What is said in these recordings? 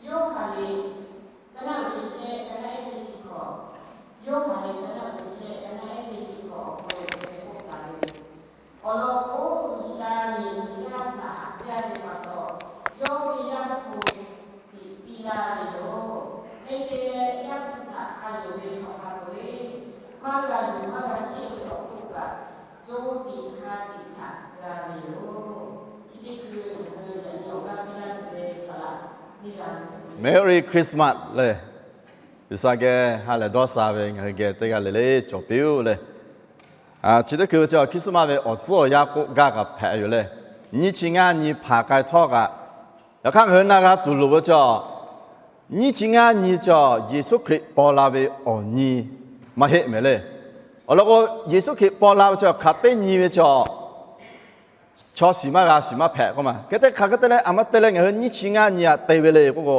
Yoˇhanˬ liꞈ ka naˆ uiˍ shehˆ, ka naˆ ehˉ teˇ chi hkawꞈ. Yoˇhanˬ liꞈ ka naˆ uiˍ shehˆ, ka naˆ ehˉ teˇ chi hkawꞈ awˬ hk'aw lo hk'e k'oˆ taˍ ve, awˬ lawn k'o, G'uiˬsha miˬguiˬ yaˇ htaꞈ haꞈ jaˇ ve pa taw, yawˇ ve Yaˇ hpu tiꞈ piˇ laˇ ve yoˬ. Hk'e te leh, Yaˇ hpu htaꞈ hk'a yonˍ ve chaw hk'a peu-eˬ maˇ g'a luˬ maˇ g'a sheˆ ve awˬ hk'oˆ kaꞈ, co tiꞈ ha tiꞈ htaꞈ g'a ve yoˬ. Chi teˇ hkui ngaˬ hui yaꞈ nyi awˬ g'aˇ piˇ laˇ tuˬ ve saˍ laꞈ teˇ g'aˇ, Merry Christmas lehˬ, G'uiˬsha geh ha lehˬ dawˇ sha ve ngaˬ hui geh teˇ g'aˇ le le cawˬ piˇ-oˆ lehˬ. Chi teˇ hkui ve chi Christmas ve awˬ tcuhˉ awˬ yanˇ k'oˆ gaˇ kaꞈ hpehꞈ yoˬ lehˬ, nyiˇ chi ngaˇ nyi hpanˍ k'ai htawˇ kaꞈ, yaꞈ hk'aˇ ngaˬ hui na g'a tuˬ loˍ ve chi, nyiˇ chi ngaˇ nyi chi Yeˍsuˆ Hkriꞈ paw la ve awˬ nyi maˇ heˆ mehˍ le. Awˬ lawn k'o, Yeˍsuˆ Hkriꞈ paw la ve chi hk'aˬ teˇ nyi ve chi, chaw shiˍ maˇ g'a shiˍ maˇ hpehꞈ k'oˆ ma. Hk'e te hk'aˬ hk'e te leh a ma te leh ngaˬ hui nyiˇ chi ngaˇ nyi aꞈ te ve le k'oˆ k'o,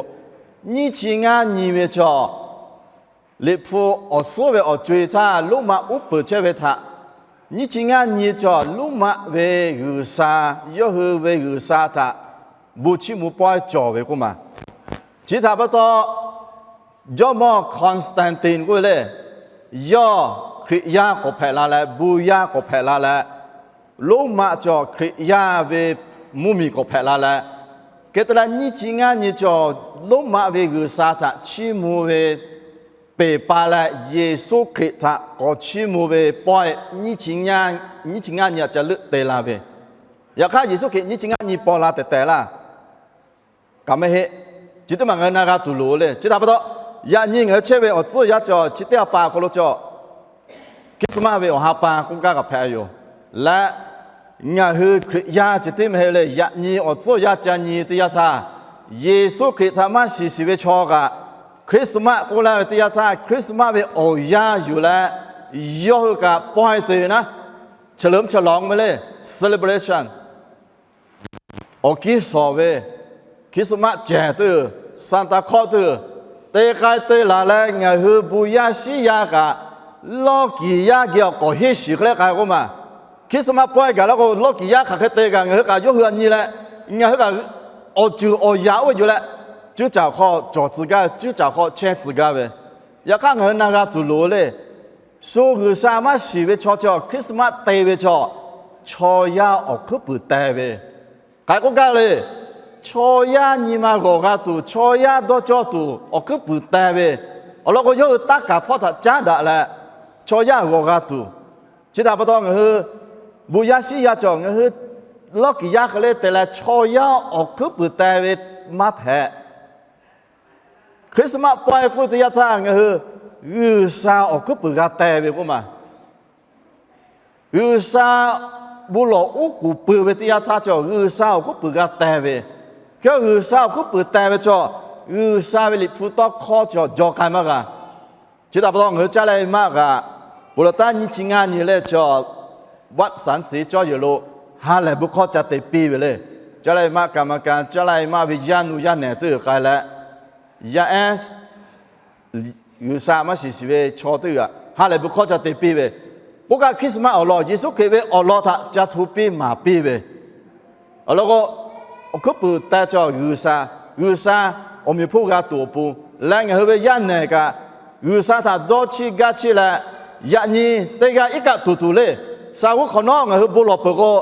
nyiˇ chi ngaˇ nyi ve chi, Liꞈ hpu awˬ suhˉ ve awˬ co-e htaˇ Roˉmaꞈ uˉ peunˍ chehˇ ve htaꞈ, nyiˇ chi ngaˇ nyi chi Roˉmaꞈ ve G'uiˬsha, yawˇ hui ve G'uiˬsha htaꞈ bon chiˇ mvuh pawehˇ cawˬ ve k'oˆ ma. Chi htaꞈ pa taw, jawˇmawˇ Constantine k'oˆ ve le, yawˇ Hkriꞈ yaˇ k'awꞈ hpehꞈ la leh, bon yaˇ k'awꞈ hpehꞈ la leh, Roˉmaꞈ cawˬ Hkriꞈ yaˇ ve mvuhˇmiˬ k'awꞈ hpehꞈ la leh, hk'e te leh nyiˇ chi ngaˇ nyi cawˬ Roˉmaꞈ ve G'uiˬsha htaꞈ chiˇ mvuh ve peˬ pa leh, Yeˍsuˆ Hkriꞈ htaꞈ k'awꞈ chiˇ mvuh ve pawehˇ nyiˇ chi ngaˇ nyi aꞈ ca leuˆ te la ve. Yaꞈ hk'aˇ, Yeˍsuˆ Hkriꞈ nyiˇ chi ngaˇ nyi paw la tehˬ tehˬ laˇ kaꞈ mehˆ heˆ. Chi teˇ maˬ ngaˬ hui na g'a tuˬ loˍ le. Chi htaꞈ pa taw, yaꞈ nyi ngaˬ hui chehˇ ve awˬ tcuhˉ awˬ yanˇ cawˬ chi teˇ ha pa awˬ hk'aw lo cawˬ Christmas ve awˬ ha pa k'oˆ gaˇ kaꞈ hpehꞈ yoˬ. Leh ngaˬ hui Hkriꞈ yaˇ ceh tiˉ mehˍ le, yaꞈ nyi awˬ tcuhˉ awˬ yanˇ ca nyi teˇ yanˇ htaˇ, Yeˍsuˆ Hkriꞈ htaꞈ maˇ shiˍ shiˍ ve chaw kaꞈ, Christmas k'oˆ laˇ ve teˇ yanˇ htaˇ Christmas ve awˬ yanˇ yuˬ leh, yawˇ hui kaꞈ pawehˇ te ve naˉ, เฉลิมฉลอง mehˍ le, celebration. Awˬ kiˇ shawˍ ve, Christmas cehˬ teˇ, Santa Claus teˇ, te k'ai te laˬ leh ngaˬ hui bon yaˇ shiˉ yaˇ kaꞈ, lawˇ kiˍ yaˇ geh awˬ k'awꞈ henˇ shiˍ hk'e le k'ai k'oˆ ma. Christmas pawehˇ gaˬ la k'o, lawˇ kiˍ yaˇ hk'aˬ hk'e te kaꞈ ngaˬ hui kaꞈ yawˇ hui htaꞈ nyi leh, ngaˬ hui kaꞈ awˬ ceuˬ awˬ yaꞈ oˇ ve yuˬ leh, cuˇ caˍ hk'aw cawˬ tcuh gaˇ ve, cuˇ caˍ hk'aw chehˇ tcuh gaˇ ve. Yaꞈ hk'aˇ ngaˬ hui na g'a tuˬ loˍ le. Shu G'uiˬsha maˇ shiˍ ve chaw chi Christmas te ve chaw, chaw yaˇ awˬ hkuiˉ puiˍ teh ve. Hk'aˬ hk'e k'oˆ gaˇ le. Chaw yaˇ nyi ma g'awˬ g'a tuˬ, chaw yaˇ dawˇ cawˇ tuˬ awˬ hkuiˉ puiˍ teh ve. Awˬ lawn k'o, yawˇ hui taˇ kaˍ hpawˇ htaꞈ caˉ daꞈ leh, chaw yaˇ g'awˬ g'a tuˬ. Chi htaꞈ pa taw, ngaˬ hui bon yaˇ shiˉ yaˇ cawˬ, ngaˬ hui lawˇ kiˍ yaˇ hk'e le te leh chaw yaˇ awˬ hkuiˉ puiˍ teh ve maˇ hpehꞈ. Christmas pawehˇ k'oˆ ve teˇ yanˇ htaˇ ngaˬ hui G'uiˬsha awˬ hkuiˉ puiˍ g'a teh ve k'oˆ ma. G'uiˬsha bon lawˬ uˉ k'oˍ pui ve teˇ yanˇ htaˇ cawˬ G'uiˬsha awˬ hkuiˉ puiˍ g'a teh ve. Hk'e G'uiˬsha awˬ hkuiˉ puiˍ teh ve cawˬ, G'uiˬsha ve Liꞈ hpu tawˇ hkawˇ cawˬ jaw k'ai maˇ g'a. Chi htaꞈ pa taw ngaˬ hui caˇ leh maˇ kaꞈ, ponˬ laˬ taˉ nyiˇ chi ngaˇ nyi leh cawˬ วัดสรรศรี cawˇ yehˬ lo ha lehˬ bon hkawˇ ca te piˇ ve le. Caˇ leh maˇ kaꞈ maˇ kaꞈ caˇ leh maˇ ve yaˇ nu yaˇ nehˬ teˇ g'uiˬ k'ai leh, yaˇ ehˉ G'uiˬsha maˇ shiˍ shiˍ ve chaw teˇ g'uiˬ ha lehˬ bon hkawˇ ca te piˇ ve. K'oˆ kaꞈ Christmas awˬ lawn Yeˍsuˆ Hkriꞈ ve awˬ lawn htaꞈ ca hto piˇ maˍ piˇ ve. Awˬ lawn k'o, awˬ hkuiˉ puiˍ teh cawˬ G'uiˬsha, G'uiˬsha awˬ meꞈ hponˇ g'a tuˬ awˬ pon leh ngaˬ hui ve yaˇ nehˬ kaꞈ, G'uiˬsha htaꞈ dawˇ chiˇ gaˇ chiˇ leh, yaꞈ nyi teˇ g'aˇ iˉ kaˆ tuˬ tuˬ le. Sha g'uˇ hk'awꞈ nawˉ ngaˬ hui bon lawˬ peuˬ k'o,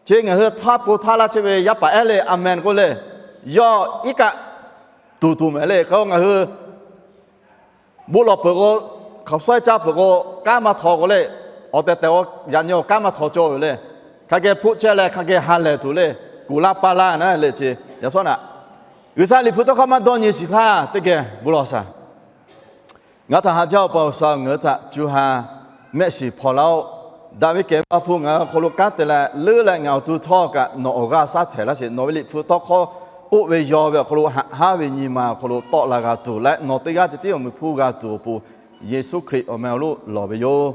chi ngaˬ hui htaˇ po htaˇ laˇ chehˇ ve yaˇ paˍ ehˉ le, aˍmenˍ k'oˆ le, yawˇ iˉ kaˆ tuˬ tuˬ mehˍ le. K'o ngaˬ hui bon lawˬ peuˬ k'o, hk'aˬ suhˉ caˇ peuˬ k'o, kanˉ maˇ htaw k'o le, awˬ tehˬ tehˬ k'o yaꞈ nyi awˬ kanˉ maˇ htaw cawˇ ve le. Hk'a geh hpoˆ chehˇ leh hk'a geh ha lehˬ tuˬ le, kuˬ laˇ paˇ laˇ naˉ le chi. Yaꞈ shawˉ naꞈ, G'uiˬsha Liꞈ hpu tawˇ hkawˇ maˇ dawˇ nyi shiˍ htaˇ teˇ geh bon lawˬ shaˍ. Ngaˬ htaꞈ haꞈ jaˇ-oˬ pa G'uiˬsha, ngaˬ hui htaꞈ co ha mehˆ shiˍ hpaw laˇ-oˆ. Daꞈ ve kehˬ ve Awˬ ha hpu ngaˬ hui awˬ hk'aw lo kanˉ te leh leuˉ leh ngaˬ awˬ to htawˇ kaꞈ nawˬ awˬ g'aˇ shaˉ htehˍ laˇ sheˍ. Nawˬ ve Liꞈ hpu tawˇ hkawˇ k'oˆ ve yaw ve awˬ hk'aw lo haꞈ haˉ ve nyi ma awˬ hk'aw lo tawˆ la g'a tuˬ leh nawˬ teˇ g'aˇ ceh tiˉ awˬ meꞈ hponˇ g'a tuˬ awˬ pon, Yeˍsuˆ Hkriꞈ awˬ meh awˬ lo lawˬ ve yoˬ.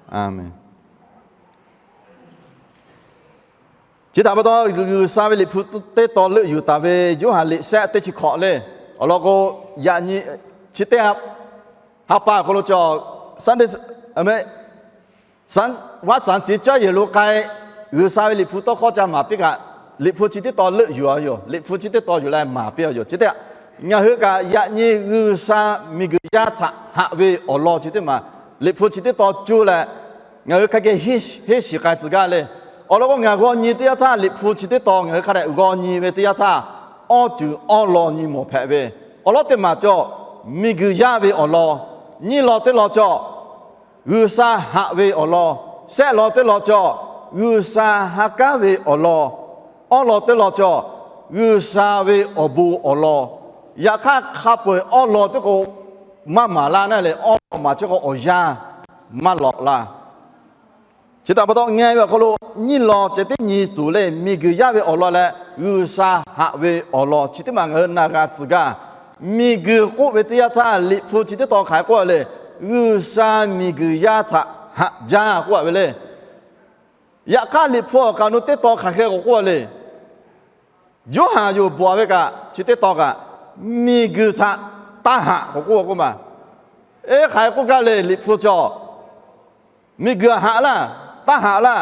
Aˍmenˍ. Chi htaꞈ pa taw, G'uiˬsha ve Liꞈ hpu teˇ tawn leuˆ yuˬ taˍ ve Yoˇhanˬ liꞈ shehˆ teˇ chi hkawꞈ le. Awˬ lawn k'o, yaꞈ nyi chi teˇ ha pa awˬ hk'aw lo cawˬ Sunday, วัดสรรศรี cawˇ yehˬ lo k'ai, G'uiˬsha ve Liꞈ hpu tawˇ hkawˇ ca maˍ piˇ kaꞈ, Liꞈ hpu chi teˇ tawn leuˆ yuˬ-a yoˬ. Liꞈ hpu chi teˇ tawn yuˬ leh maˍ piˇ-a yoˬ. Chi teˇ, ngaˬ hui kaꞈ yaꞈ nyi G'uiˬsha miˬguiˬ yaˇ htaꞈ haꞈ ve awˬ lawn chi teˇ maˬ Liꞈ hpu chi teˇ tawn cuˇ leh ngaˬ hui hk'a geh henˇ shiˍ k'ai tcuh gaˇ le. Awˬ lawn k'o, ngaˬ g'aw nyi teˇ yanˇ htaˇ, Liꞈ hpu chi teˇ tawn ngaˬ hui hk'a dehꞈ g'aw nyi ve teˇ yanˇ htaˇ, awˇ ceuˬ awˇ lawn nyi mawˬ hpehꞈ ve awˬ lawn teˇ maˬ cawˬ, miˬguiˬ yaˇ ve awˬ lawn. Nyiˇ lawn teˇ lawn cawˬ, G'uiˬsha haꞈ ve awˬ lawn. Shehˆ lawn teˇ lawn cawˬ, G'uiˬsha ha k'aˉ ve awˬ lawn. Awˇ lawn teˇ lawn cawˬ, G'uiˬsha ve awˬ bon awˬ lawn. Yaꞈ hk'aˇ, hk'a peu-eˬ awˇ lawn teˇ k'o maˇ maˍ laˇ naˉ leh, awˇ lawn maˍ chehˇ k'o awˬ yanˇ maˇ lawꞈ laˇ. Chi htaꞈ pa taw, ngeh ve awˬ hk'aw lo nyiˇ lawn ceh tiˉ nyi tuˬ le. Miˬguiˬ yaˇ ve awˬ lawn leh G'uiˬsha haꞈ ve awˬ lawn chi teˇ maˬ ngaˬ hui na g'a tcuh gaˇ. Miˬguiˬ k'oˆ ve teˇ yanˇ htaˇ, Liꞈ hpu chi teˇ tawn hk'aˬ hk'e k'oˆ-a le, G'uiˬsha miˬguiˬ yaˇ htaꞈ haꞈ jaˇ k'oˆ-a ve le. Yaꞈ hk'aˇ, Liꞈ hpu awˬ kaꞈ nu teˇ tawn hk'aˬ hk'e k'awꞈ k'oˆ-a le. Yoˇhanˬ yoˬ bvuhꞈ-a ve kaꞈ chi teˇ tawn kaꞈ, miˬguiˬ htaꞈ taˇ haꞈ k'awꞈ k'oˆ-a k'oˆ maˬ. Eˉ, hk'aˬ hk'e k'oˆ gaˇ le, Liꞈ hpu cawˬ miˬguiˬ haꞈ laˇ, taˇ haꞈ laˇ.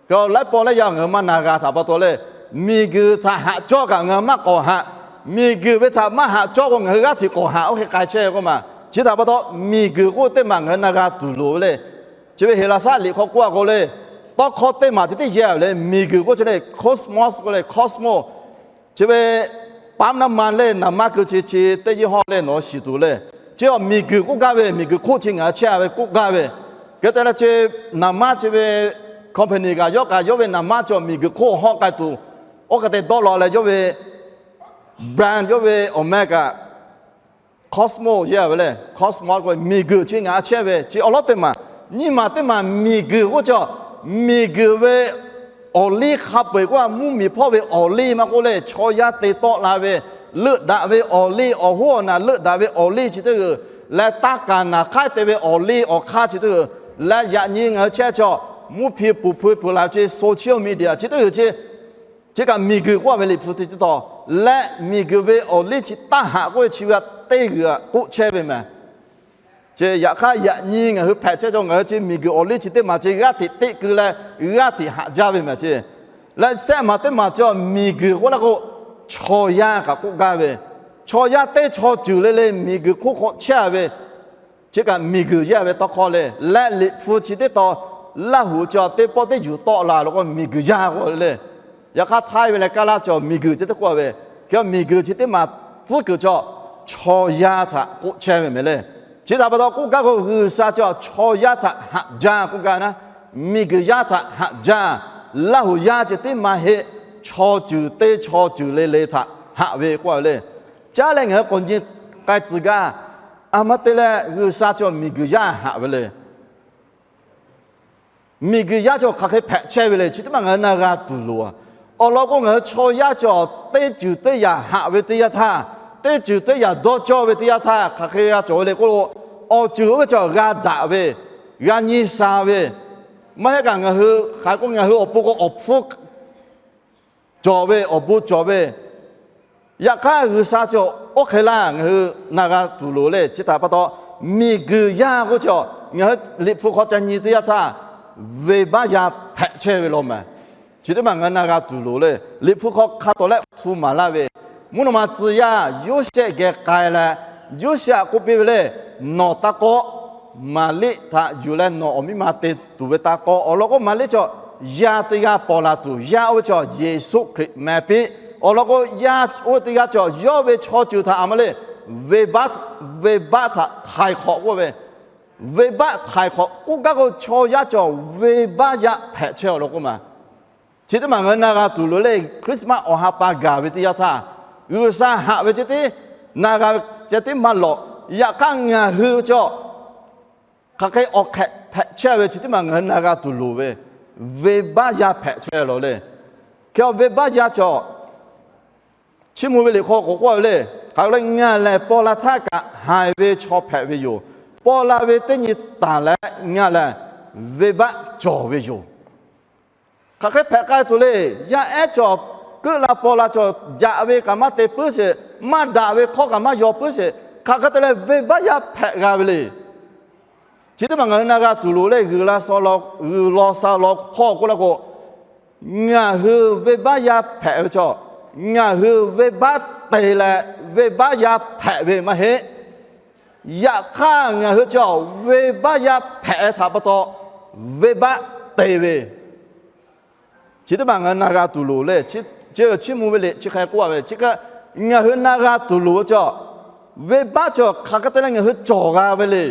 Laiˉ paw laiˉ yaˇ ngaˬ hui maˇ na g'a htaꞈ pa taw le, miˬguiˬ htaꞈ haꞈ cawˇ kaꞈ ngaˬ hui maˇ k'awꞈ haꞈ. Miˬguiˬ ve htaꞈ maˇ haꞈ cawˇ k'o, ngaˬ hui g'aˇ hteꞈ k'awꞈ haꞈ oˇ hk'e k'ai chehˇ ve k'oˆ maˬ. Chi htaꞈ pa taw, miˬguiˬ k'oˆ teˇ maˬ ngaˬ hui na g'a tuˬ loˍ ve le. Chi ve Heˍlaˍsaˆ liꞈ hk'aw k'oˆ-a k'o le, tawˇ hkawˇ teˇ maˬ chi teˇ yehˬ ve le, miˬguiˬ k'oˆ chi le, cosmos k'oˆ le, cosmos. Chi ve paˉ naˇ ma le, naˍ manˇ keu chi chi teˇ yeˇ hawˇ le nawˬ shiˍ tuˬ le. Chi awˬ miˬguiˬ k'oˆ gaˇ ve, miˬguiˬ hk'oˆ chi ngaˬ hui chehˇ-a ve k'oˆ gaˇ ve. Hk'e te leh chi naˍ manˇ chi ve company kaꞈ yawˇ kaꞈ yawˇ ve naˍ manˇ chi awˬ miˬguiˬ hk'oˆ hawˇ k'ai tuˬ, oˇ hk'e te dawˇ law leh yawˇ ve brand, yawˇ ve awˬ meh kaꞈ cosmos yehˬ ve le, cosmos k'o miˬguiˬ chi ngaˬ hui chehˇ ve chi awˬ lawn teˇ maˬ. Nyiˇ maˬ teˇ maˬ miˬguiˬ k'oˆ chi, miˬguiˬ ve awˬ liˇ hk'a peu-eˬ k'oˆ-a, mvuhˇmiˬ hpawˇ ve awˬ liˇ maˇ k'oˆ le, chaw yaˇ te tawˆ la ve, leuˆ daꞈ ve awˬ liˇ, awˬ hoˉ awˬ naˬ leuˆ daꞈ ve awˬ liˇ chi teˇ g'uiˬ leh, taˇ kaˍ naˍ hk'aiˉ te ve awˬ liˇ awˬ hk'aˇ chi teˇ g'uiˬ leh, yaꞈ nyi ngaˬ hui chehˇ chaw mvuhˇ hpiˇ puˬ hpu peuˬ la ve chi social media chi teˇ g'uiˬ chi, chi kaꞈ miˬguiˬ k'oˆ-a ve Liꞈ hpu chi teˇ tawn leh, miˬguiˬ ve awˬ liˇ chi taˇ haꞈ k'oˆ ve chi ve teˇ g'uiˬ k'oˆ chehˇ ve mehˍ. Chi yaꞈ hk'aˇ, yaꞈ nyi ngaˬ hui hpehꞈ chehˇ chaw ngaˬ hui chi miˬguiˬ awˬ liˇ chi teˇ maˬ chi g'aˇ hteꞈ teˆ keu leh g'aˇ hteꞈ haꞈ jaˇ ve mehˍ chi. Leh shehˆ maˬ teˇ maˬ cawˬ miˬguiˬ k'oˆ laˇ k'o, chaw yaˇ kaꞈ k'oˆ gaˇ ve, chaw yaˇ teˇ chaw ceuˬ le le miˬguiˬ hk'oˆ hk'aw chehˇ-a ve, chi kaꞈ miˬguiˬ yehˬ ve tawˇ hkawˇ le. Leh Liꞈ hpu chi teˇ tawn, Laˇ huˍ cawˬ teˇ pawˆ teˇ yuˬ tawˆ la lo k'o miˬguiˬ yaˇ k'oˆ le. Yaꞈ hk'aˇ, Htaiˇ ve leh Kaˇlaˇ cawˬ miˬguiˬ chi teˇ k'oˆ ve, hk'e miˬguiˬ chi teˇ maˬ tcuhˉ kuiˬ cawˬ chaw yaˇ htaꞈ k'oˆ chehˇ ve mehˍ le. Chi htaꞈ pa taw k'oˆ gaˇ k'o, G'uiˬsha cawˬ chaw yaˇ htaꞈ haꞈ jaˇ k'oˆ gaˇ naˉ, miˬguiˬ yaˇ htaꞈ haꞈ jaˇ. Laˇ huˍ yaˇ ceh tiˉ maˇ heˆ, chaw ceuˬ teˇ chaw ceuˬ le le htaꞈ haꞈ ve k'oˆ ve le. Caˉ leh ngaˬ hui k'awꞈ nyi k'ai tcuh gaˇ. A ma te leh G'uiˬsha cawˬ miˬguiˬ yaˇ haꞈ ve le. Miˬguiˬ yaˇ cawˬ hk'aˬ hk'e hpehꞈ chehˇ ve le, chi teˇ maˬ ngaˬ hui na g'a tuˬ loˍ-a. Awˬ lawn k'o, ngaˬ hui chaw yaˇ cawˬ teˇ ceuˬ teˇ yanˇ haꞈ ve teˇ yanˇ htaˇ, teˇ ceuˬ teˇ yanˇ dawˇ cawˇ ve teˇ yanˇ htaˇ hk'aˬ hk'e g'a cawˬ ve le k'oˆ lo, awˬ ceuˬ oˇ ve cawˬ g'a daꞈ ve, g'a nyi sha ve, maˇ heˆ kaꞈ ngaˬ hui hk'aˬ hk'e k'o ngaˬ hui awˬ pon k'o awˬ hpfuhˇ cawˬ ve, awˬ bon cawˬ ve, yaꞈ hk'aˇ G'uiˬsha cawˬ oˇ hk'e laˇ ngaˬ hui na g'a tuˬ loˍ le. Chi htaꞈ pa taw, miˬguiˬ yaˇ k'oˆ chi ngaˬ hui Liꞈ hpu hk'aw ca nyi teˇ yanˇ htaˇ, venˇbaˆ yaˇ hpehꞈ chehˇ ve law mehˍ. Chi teˇ maˬ ngaˬ hui na g'a tuˬ loˍ le. Liꞈ hpu hk'aw hk'a tawˍ leh htu maˍ laˇ ve, mvuhˇ naw ma tcuh yaˇ Yoˇsehꞈ geh k'ai leh, Yoˇsehꞈ k'oˆ piˇ ve le, nawˬ taˇ k'awꞈ Maˍriˆ htaꞈ yuˬ leh nawˬ awˬ miˇ ma te tuˬ ve taˇ k'awꞈ. Awˬ lawn k'o, Maˍriˆ cawˬ yaˇ teˇ g'aˇ paw la tuˬ, yaˇ oˇ ve cawˬ Yeˍsuˆ Hkriꞈ meh piˇ. Awˬ lawn k'o, yaˇ oˇ ve teˇ g'aˇ cawˬ yawˇ ve chaw ceuˬ htaꞈ a ma le, venˇbaˆ, venˇbaˆ htaꞈ htaiˍ hk'awꞈ k'oˆ ve, venˇbaˆ htaiˍ hk'awꞈ k'oˆ gaˇ k'o, chaw yaˇ cawˬ venˇbaˆ yaˇ hpehꞈ chehˇ awˬ lawn k'oˆ ma. Chi teˇ maˬ ngaˬ hui na g'a tuˬ loˍ le. Christmas awˬ ha pa gaˬ ve teˇ yanˇ htaˇ, G'uiˬsha haꞈ ve ceh tiˉ, na g'a ve ceh tiˉ maˇ lawꞈ. Yaꞈ hk'aˇ ngaˬ hui cawˬ hk'aˬ hk'e awˬ hk'ehꞈ hpehꞈ chehˇ ve chi teˇ maˬ ngaˬ hui na g'a tuˬ loˍ ve, venˇbaˆ yaˇ hpehꞈ chehˇ law le. Hk'e venˇbaˆ yaˇ cawˬ, Chiˇ mvuh ve liꞈ hk'aw k'awꞈ k'oˆ ve le, hk'aˬ hk'e le, ngaˬ lehˬ paw la htaˇ kaꞈ haiˬ ve chaw hpehꞈ ve yoˬ. Paw la ve teˇ nyi taˍ leh ngaˬ lehˬ venˇbaˆ cawˬ ve yoˬ. Hk'aˬ hk'e hpehꞈ k'ai tuˬ le. Yaˇ ehˉ cawˬ, keuˆ la paw la cawˬ, jaꞈ ve kaꞈ maˇ te puiˉ sheˍ, maˇ daꞈ ve hkawˇ kaꞈ maˇ yaw puiˉ sheˍ, hk'aˬ hk'e te leh venˇbaˆ yaˇ hpehꞈ g'a ve le. Chi teˇ maˬ ngaˬ hui na g'a tuˬ loˍ le. G'uiˬ la sha law, G'uiˬ law sha law hpawˇ k'oˆ la k'o, Ngaˬ hui venˇbaˆ yaˇ hpehꞈ ve chaw, ngaˬ hui venˇbaˆ te leh venˇbaˆ yaˇ hpehꞈ ve maˇ heˆ. Yaꞈ hk'aˇ, ngaˬ hui chaw venˇbaˆ yaˇ hpehꞈ ve htaꞈ pa taw, venˇbaˆ te ve. Chi teˇ maˬ ngaˬ hui na g'a tuˬ loˍ le. Chi, chi mvuh ve le, chi hk'e k'oˆ ve le. Chi hk'e ngaˬ hui na g'a tuˬ loˍ ve chaw, venˇbaˆ chaw hk'aˬ hk'e te leh ngaˬ hui cawˬ g'a ve le.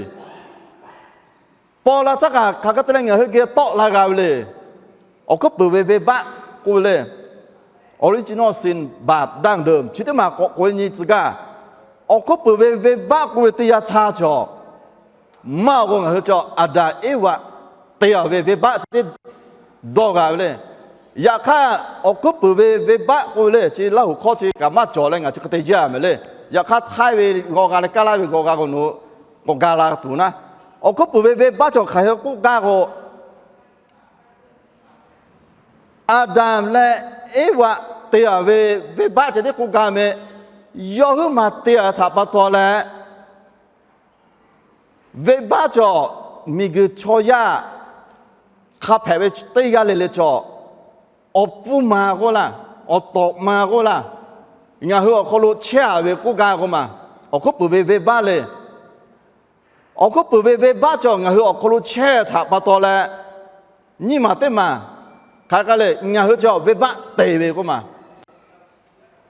Paw la htaˇ kaꞈ hk'aˬ hk'e te leh ngaˬ hui geh tawˆ la g'a ve le. Awˬ hkuiˉ puiˍ ve venˇbaˆ k'oˆ ve le, original sin by danger, chi teˇ maˬ k'awꞈ k'oꞈ-e nyi tcuh gaˇ. Awˬ hkuiˉ puiˍ ve venˇbaˆ k'oˆ ve teˇ yanˇ htaˇ chaw, maˇ awˬ k'o ngaˬ hui chaw Aˍdanˍ Eˇvaꞈ te-a ve venˇbaˆ chi teˇ dawˇ g'a ve le. Yaꞈ hk'aˇ, awˬ hkuiˉ puiˍ ve venˇbaˆ k'oˆ ve le, chi Laˇ huˍ hkawˇ chi kaꞈ maˇ cawˬ leh ngaˬ chi hk'e te jaˇ mehˍ le. Yaꞈ hk'aˇ, Htaiˇ ve g'aw g'a leh Kaˇlaˇ ve g'aw g'a k'o nawˬ k'awꞈ ga la tuˬ naˉ, awˬ hkuiˉ puiˍ ve venˇbaˆ chaw hk'aˬ hk'e k'oˆ gaˇ k'o, Aˍdanˍ leh Eˇvaꞈ te-a ve venˇbaˆ ceh tiˉ k'oˆ gaˇ mehˍ. Yawˇ huiˉ maˬ te-a htaꞈ pa taw leh, venˇbaˆ chaw miˬguiˬ chaw yaˇ hk'a hpehꞈ ve teˇ g'aˇ le le chaw, awˬ pfuhˇ ma k'oˆ laˇ, awˬ tawꞈ ma k'oˆ laˇ, ngaˬ hui awˬ hk'aw lo chehˇ-a ve k'oˆ gaˇ k'o maˬ, awˬ hkuiˉ puiˍ ve venˇbaˆ le. Awˬ hkuiˉ puiˍ ve venˇbaˆ chaw ngaˬ hui awˬ hk'aw lo chehˇ htaꞈ pa taw leh, nyiˇ maˬ teˇ maˬ hk'aˬ hk'e le, ngaˬ hui chaw venˇbaˆ te ve k'oˆ maˬ.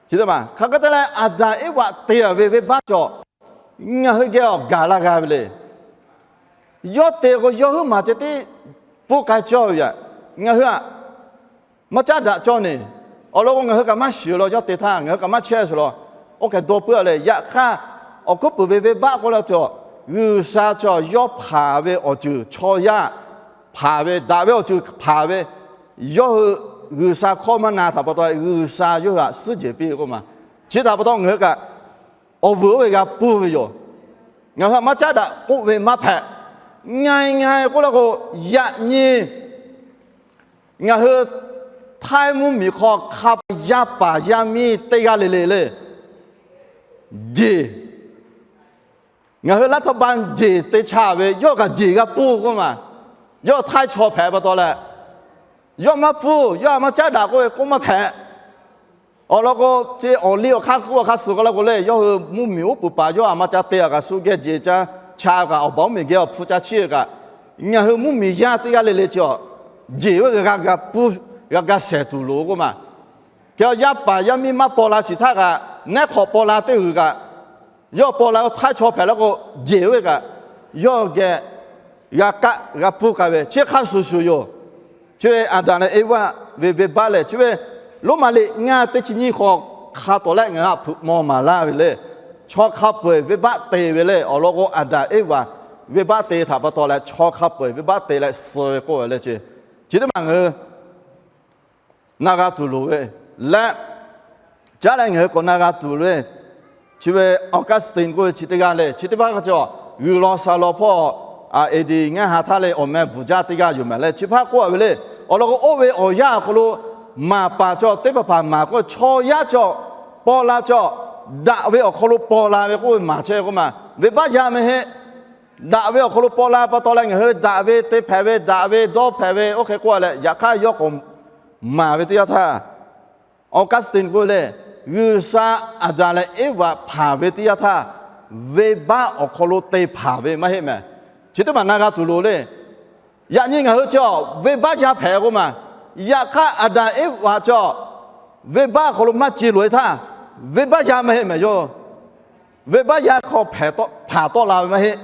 Chi teˇ maˬ hk'aˬ hk'e te leh Aˍdanˍ Eˇvaꞈ te-a ve venˇbaˆ chaw, ngaˬ hui geh awˬ gaˬ laˇ g'a ve le. Yawˇ te k'o yawˇ huiˉ maˬ ceh tiˉ pfuhˇ k'ai cawˇ ve yaꞈ, ngaˬ hui aꞈ maˇ caˉ daꞈ cawˇ ne. Awˬ lawn k'o, ngaˬ hui kaꞈ maˇ shiˍ law, yawˇ te htaˇ ngaˬ hui kaꞈ maˇ chehˇ sheˍ law. Oˇ hk'e dawˇ puiˉ-a leh, yaꞈ hk'aˇ, awˬ hkuiˉ puiˍ ve venˇbaˆ k'oˆ la cawˬ, G'uiˬsha chaw yawˇ hpanˍ ve awˬ ceuˬ chaw yaˇ hpanˍ ve, daꞈ ve awˬ ceuˬ hpanˍ ve, yawˇ hui G'uiˬsha hkawˇ maˇ na htaꞈ pa taw, G'uiˬsha yawˇ hui htaꞈ suhˉ jehˬ piˇ ve k'oˆ maˬ. Chi htaꞈ pa taw ngaˬ hui kaꞈ awˬ vuiˬ oˇ ve g'a pfuhˇ ve yoˬ. Ngaˬ hui aꞈ maˇ caˉ daꞈ k'oˆ ve maˇ hpehꞈ. Nga nga k'oˆ la k'o, yaꞈ nyi ngaˬ hui Htaiˇ mvuhˇmiˬ hk'aw hk'a peu-eˬ yaˇ paˍ yaˇ miˇ teˇ g'aˇ le le le jeˬ, ngaˬ hui รัฐบาล jeˬ te chaˇ ve, yawˇ kaꞈ jeˬ g'a pfuhˇ k'oˆ maˬ. Yawˇ Htaiˇ chaw hpehꞈ pa taw leh, yawˇ maˇ pfuhˇ, yawˇ aꞈ maˇ caˉ daꞈ k'oˆ ve k'oˆ maˇ hpehꞈ. Awˬ lawn k'o, chi awˬ liˇ awˬ hk'aˇ hk'oˆ awˬ hk'aˇ suh k'oˆ la k'o le, yawˇ hui mvuhˇmiˬ uˉ peunˍ paˍ yawˇ aꞈ maˇ ca te-a kaꞈ shu geh jeˬ ca cha kaꞈ awˬ baˬ oˉ miˬ geh awˬ hpu ca chiˇ kaꞈ, ngaˬ hui mvuhˇmiˬ yaˇ teˇ g'aˇ le le chi awˬ jeˬ ve g'a g'a pfuhˇ, g'a ga shehˍ tuˬ loˍ k'oˆ maˬ. Hk'e yaˇ paˍ yaˇ miˇ maˇ paw la shiˍ htaˇ kaꞈ, neˉ hk'awꞈ paw la teˇ g'uiˬ kaꞈ, yawˇ paw la Htaiˇ chaw hpehꞈ la k'o, jeˬ ve kaꞈ yawˇ geh g'a kaˆ g'a pfuhˇ k'ai ve chi hk'a shuˍ shuˍ yoˬ. Chi ve Aˍdanˍ leh Eˇvaˆ ve venˇbaˆ lehˬ, chi ve Roˉmaꞈ liꞈ ngaˇ teˇ chi nyiˇ hk'aw hk'a tawˍ leh ngaˬ hui aꞈ hpeuꞈ maw maˍ laˇ ve le. Chaw hk'a peu-eˬ venˇbaˆ te ve le. Awˬ lawn k'o, Aˍdanˍ Eˇvaˆ venˇbaˆ te htaꞈ pa taw leh chaw hk'a peu-eˬ venˇbaˆ te leh suh ve k'oˆ ve le ce. Chi teˇ maˬ ngaˬ hui na g'a tuˬ loˍ ve leh, caˉ leh ngaˬ hui k'awꞈ na g'a tuˬ ve, chi ve Augustine k'oˆ ve chi teˇ g'aˇ le, chi teˇ hpaˍ hk'a cawˬ G'uiˬ law sha law hpawˇ, A D ngaˇ ha htaˇ le awˬ meh bvuhˬ jaˇ teˇ g'aˇ yoˬ mehˍ le. Chi hpaˇ k'oˆ ve le, awˬ lawn k'o, oˇ ve awˬ yanˇ awˬ hk'aw lo maˍ paˍ cawˬ teˇ hpaˍ hpaˍ maˍ k'oˆ ve, chaw yaˇ cawˬ, paw la cawˬ, daꞈ ve awˬ hk'aw lo paw la ve k'oˆ ve maˍ chehˇ k'oˆ maˬ, venˇbaˆ yaˇ mehˍ heˆ. Daꞈ ve awˬ hk'aw lo paw la pa taw leh ngaˬ hui daꞈ ve te hpehꞈ ve, daꞈ ve dawˇ hpehꞈ ve, oˇ hk'e k'oˆ leh, yaꞈ hk'aˇ yawˇ k'awꞈ maˍ ve teˇ yanˇ htaˇ, Augustine k'oˆ ve le, G'uiˬsha Aˍdanˍ leh Eˇvaꞈ hpanˍ ve teˇ yanˇ htaˇ, venˇbaˆ awˬ hk'aw lo te hpanˍ ve maˇ heˆ mehˍ. Chi teˇ maˬ na g'a tuˬ loˍ le. Yaꞈ nyi ngaˬ hui chi venˇbaˆ yaˇ hpehꞈ k'oˆ maˬ. Yaꞈ hk'aˇ, Aˍdanˍ Eˇvaꞈ cawˬ venˇbaˆ awˬ hk'aw lo maˇ ce loꞈ-e htaˇ, venˇbaˆ yaˇ maˇ heˆ mehˍ yawˇ. Venˇbaˆ yaˇ hk'aw hpanˍ tawˆ la ve maˇ heˆ.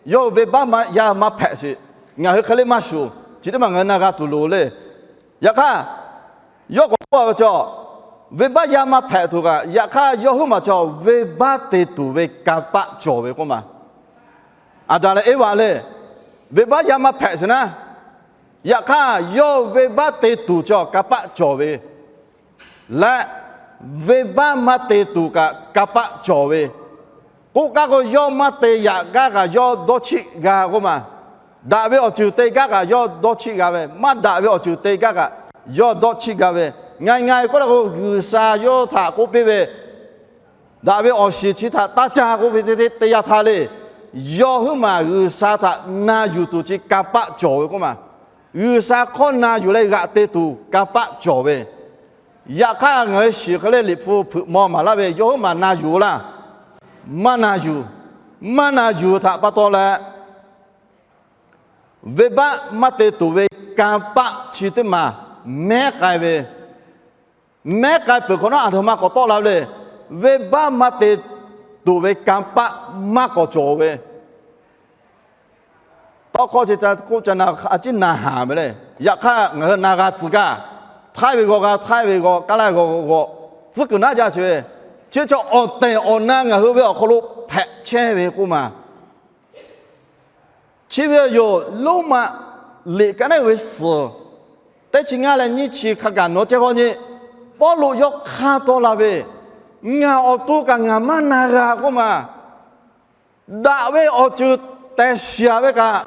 Yawˇ hui venˇbaˆ yaˇ maˇ hpehꞈ sheˍ. Ngaˬ hui hk'e le maˇ shuˍ. Chi teˇ maˬ ngaˬ hui na g'a tuˬ loˍ le. Yaꞈ hk'aˇ, yawˇ k'awꞈ k'oˆ ve cawˬ, venˇbaˆ yaˇ maˇ hpehꞈ tuˬ kaꞈ, yaꞈ hk'aˇ yawˇ huiˉ maˬ cawˬ venˇbaˆ te tuˬ ve kanˇ paˆ cawˬ ve k'oˆ maˬ. Aˍdanˍ leh Eˇvaꞈ le, venˇbaˆ yaˇ maˇ hpehꞈ sheˍ naˉ, yaꞈ hk'aˇ yawˇ venˇbaˆ te tuˬ cawˬ kanˇ paˆ cawˬ ve leh, venˇbaˆ maˇ te tuˬ kaꞈ kanˇ paˆ cawˬ ve. K'oˆ kaˇ k'o, yawˇ maˇ te yaꞈ gaˇ kaꞈ yawˇ dawˇ chiˆ g'a k'oˆ maˬ. Daꞈ ve awˬ ceuˬ te gaˇ kaꞈ yawˇ dawˇ chiˆ g'a ve, maˇ daꞈ ve awˬ ceuˬ te gaˇ kaꞈ yawˇ dawˇ chiˆ g'a ve. Ngaˬ ngaˬ k'oˆ la k'o, G'uiˬsha yawˇ htaꞈ k'oˆ piˇ ve, daꞈ ve awˬ shiˍ chi htaꞈ taˇ caˇ k'oˆ ve teˇ teˇ yanˇ htaˇ le, yawˇ huiˉ maˬ G'uiˬsha htaꞈ na yuˬ tuˬ chi kanˇ paˆ cawˬ ve k'oˆ maˬ. G'uiˬsha hkawˇ na yuˬ leh g'aꞈ te tuˬ kanˇ paˆ cawˬ ve. Yaꞈ hk'aˇ, ngaˬ hui shiˍ hk'e le, Liꞈ hpu hpeuꞈ maw maˍ laˇ ve, yawˇ huiˉ maˬ na yuˬ laˇ. Maˇ na yuˬ. Maˇ na yuˬ htaꞈ pa taw leh, venˇbaˆ maˇ te tuˬ ve kanˇ paˆ chi teˇ maˬ mehˉ k'ai ve. Mehˉ k'ai peuˬ hk'awꞈ nawˉ, aˬ htoꞈ ma k'awꞈ tawˆ la ve le. Venˇbaˆ maˇ te tuˬ ve kanˇ paˆ maˇ k'awꞈ cawˬ ve. Tawˇ hkawˇ chi ca k'oˆ ca na, a ciˉ na haˍ ve le. Yaꞈ hk'aˇ, ngaˬ hui na g'a tcuh gaˇ. Htaiˇ ve g'aw g'a, htaiˇ ve g'aw, kaˇ laˇ g'aw g'aw, tcuhˉ kuiˬ naˉ jaˇ chi ve. Chi ve chaw awˬ tehˬ awˬ na ngaˬ hui ve awˬ hk'aw lo hpehꞈ chehˇ ve k'oˆ ma. Chi ve yoˬ, Roˉmaꞈ liꞈ ka naˉ uiˍ ve suhˍ teˇ chi ngaˇ leh nyiˇ chi hk'a gaˬ nawˬ ceh g'aw nyi, Pawˇluꞈ yawˇ hk'aˇ tawˆ la ve, Ngaˬ awˬ to kaꞈ ngaˬ maˇ na g'a k'oˆ ma. Daꞈ ve awˬ ceuˬ tehˬ shiˍ ve kaꞈ,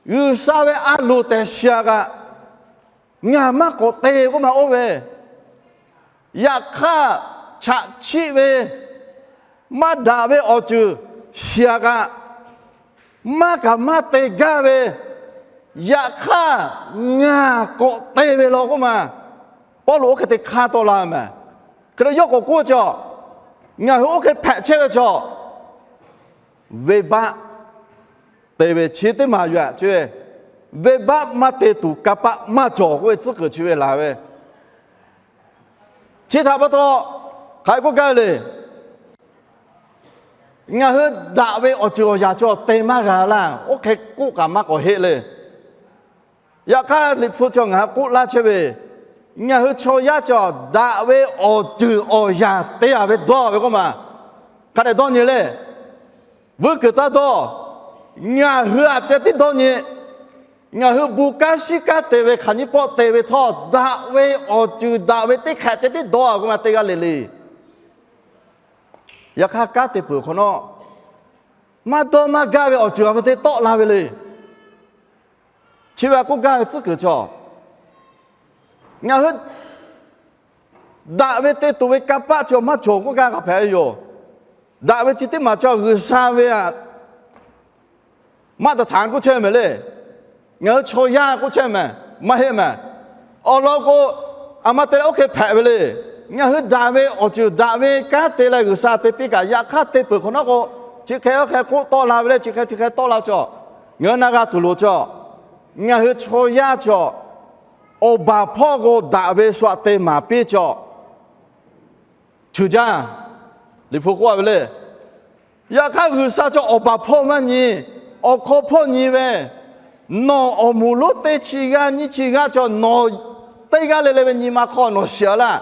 G'uiˬsha ve a loˍ tehˬ shiˍ kaꞈ, ngaˬ maˇ k'awꞈ te k'oˆ ma oˇ ve. Yaꞈ hk'aˇ, chaꞈ chiˆ ve, maˇ daꞈ ve awˬ ceuˬ shiˍ kaꞈ, maˇ kaꞈ maˇ te gaˇ ve, yaꞈ hk'aˇ ngaˬ k'awꞈ te ve law k'oˆ ma. Pawˇluꞈ oˇ hk'e te hk'aˇ tawˆ la mehˍ. Hk'e te yawˇ k'awꞈ k'oˆ ve chaw, ngaˬ hui oˇ hk'e hpehꞈ chehˇ ve chaw, venˇbaˆ te ve chi teˇ maˬ yoˬ. Venˇbaˆ maˇ te tuˬ kanˇ paˆ maˇ cawˬ k'oˆ ve tcuhˉ kuiˬ chi ve laˬ ve. Chi htaꞈ pa taw, hk'aˬ hk'e k'oˆ gaˇ ve le. Ngaˬ hui daꞈ ve awˬ ceuˬ awˬ yaꞈ chaw te maˇ g'a laˇ, oˇ hk'e k'oˆ kaꞈ maˇ k'awꞈ heˆ le. Yaꞈ hk'aˇ, Liꞈ hpu chaw ngaˬ hui k'oˆ laˇ chehˇ ve, ngaˬ hui chaw yaˇ chaw daꞈ ve awˬ ceuˬ awˬ yaꞈ te a ve dawˇ ve k'oˆ ma. Hk'a dehꞈ dawˇ nyi le. Vuiˇ kuiˬ taˇ dawˇ. Ngaˬ hui aꞈ ceh tiˉ dawˇ nyi. Ngaˬ hui bon kanˉ shiˉ kanˉ te ve hk'aˬ nyiˇ pawˆ te ve htawˇ, daꞈ ve awˬ ceuˬ daꞈ ve teˇ hk'ehꞈ ceh tiˉ dawˇ a k'oˆ ma, teˇ g'aˇ le le. Yaꞈ hk'aˇ, kanˉ te peuˬ hk'awꞈ nawˉ, maˇ dawˇ maˇ gaˇ ve awˬ ceuˬ a ve te tawˆ la ve le. Chi ve a k'oˆ gaˇ ve tcuhˉ kuiˬ chaw, ngaˬ hui daꞈ ve te tuˬ ve kanˇ paˆ chi maˇ cawˬ k'oˆ gaˇ hk'a hpehꞈ ve yoˬ. Daꞈ ve chi teˇ maˬ chaw G'uiˬsha ve aꞈ maˇ taˍ htaꞈ k'oˆ chehˇ mehˍ le. Ngaˬ hui chaw yaˇ k'oˆ chehˇ mehˍ, maˇ heˆ mehˍ. Awˬ lawn k'o, aˬ ma te leh oˇ hk'e hpehꞈ ve le. Ngaˬ hui daꞈ ve awˬ ceuˬ daꞈ ve kanˉ te leh G'uiˬsha te piˇ kaꞈ, yaꞈ hk'aˇ te peuˬ hk'awꞈ nawˉ k'o, chi hk'e oˇ hk'e k'oˆ tawˆ la ve le, chi hk'e chi hk'e tawˆ la chaw, ngaˬ hui na g'a tuˬ loˍ chaw, ngaˬ hui chaw yaˇ chaw, awˬ baˬ hpawˇ k'o daꞈ ve shu aꞈ te maˍ piˇ chaw ceuˬ jaˇ. Liꞈ hpu k'oˆ a ve le. Yaꞈ hk'aˇ, G'uiˬsha chaw awˬ baˬ hpawˇ maˇ nyi, awˬ hk'aw hpawˇ nyi ve, nawˬ awˬ moˍ lonˉ teˇ chi g'aˇ nyiˇ chi g'aˇ chaw nawˬ teˇ g'aˇ le le ve nyi ma hk'aw nawˬ shiˍ a laˇ.